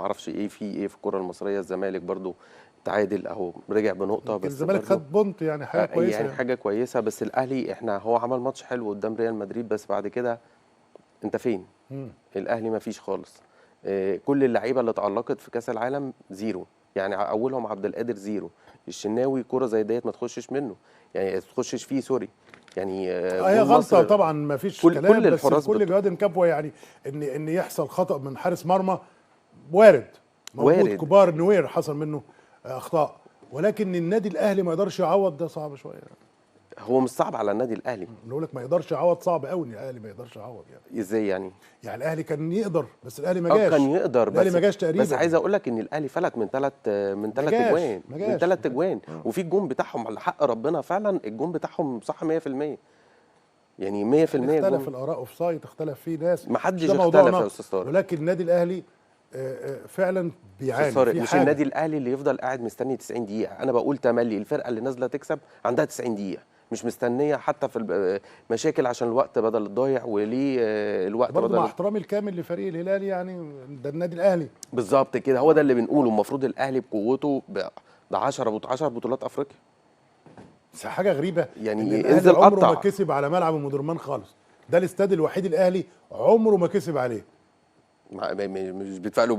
اعرفش ايه في ايه في الكره المصريه. الزمالك برضو تعادل اهو، رجع بنقطة يمكن بس الزمالك برضو خد point، يعني حاجة كويسة يعني حاجة كويسه. بس الاهلي احنا هو عمل ماتش حلو قدام ريال مدريد، بس بعد كده انت فين؟ الاهلي ما فيش خالص. كل اللعيبة اللي اتألقت في كاس العالم zero، يعني اولهم عبد القادر zero، الشناوي كرة زي ديت ما تخشش منه، يعني ما تخشش فيه sorry يعني. هي جون غلطه مصر طبعا ما فيش كلام، كل بس الحراس كل جواد كبوة، يعني ان يحصل خطا من حارس مرمى وارد، موجود وارد. كبار نوير حصل منه اخطاء، ولكن النادي الاهلي ما يقدرش يعوض، ده صعب شوية. هو مش صعب على النادي الاهلي. نقول لك ما يقدرش يعوض، صعب قوي ان الاهلي ما يقدرش يعوض يعني. ازاي يعني؟ يعني الاهلي كان يقدر، بس الاهلي ما جاش. كان يقدر، الاهلي بس ما جاش تقريبا. بس عايز اقول لك ان الاهلي فلت من ثلاث اجوان، من ثلاث اجوان، وفي الجون بتاعهم على حق ربنا فعلا، الجون بتاعهم صح 100%، يعني 100%. اختلف الاراء، offside اختلف فيه ناس، ما حدش اختلف يا استاذ طارق، ولكن النادي الاهلي فعلا بيعاني في مش حاجة. النادي الاهلي اللي يفضل قاعد مستني 90 دقيقة، انا بقول تملي الفرقة اللي نازله تكسب عندها 90 دقيقة، مش مستنيه حتى في المشاكل عشان الوقت بدل الضايع، وليه الوقت برضه مع احترامي الكامل لفريق الهلال، يعني ده النادي الاهلي بالظبط كده، هو ده اللي بنقوله. المفروض الاهلي بقوته ده 10 بطولات افريقيا، بس حاجة غريبة يعني انزل قطع. عمره ما كسب على ملعب المدرمان خالص، ده الاستاد الوحيد الاهلي عمره ما كسب عليه، مش بيتفائلوا بيه.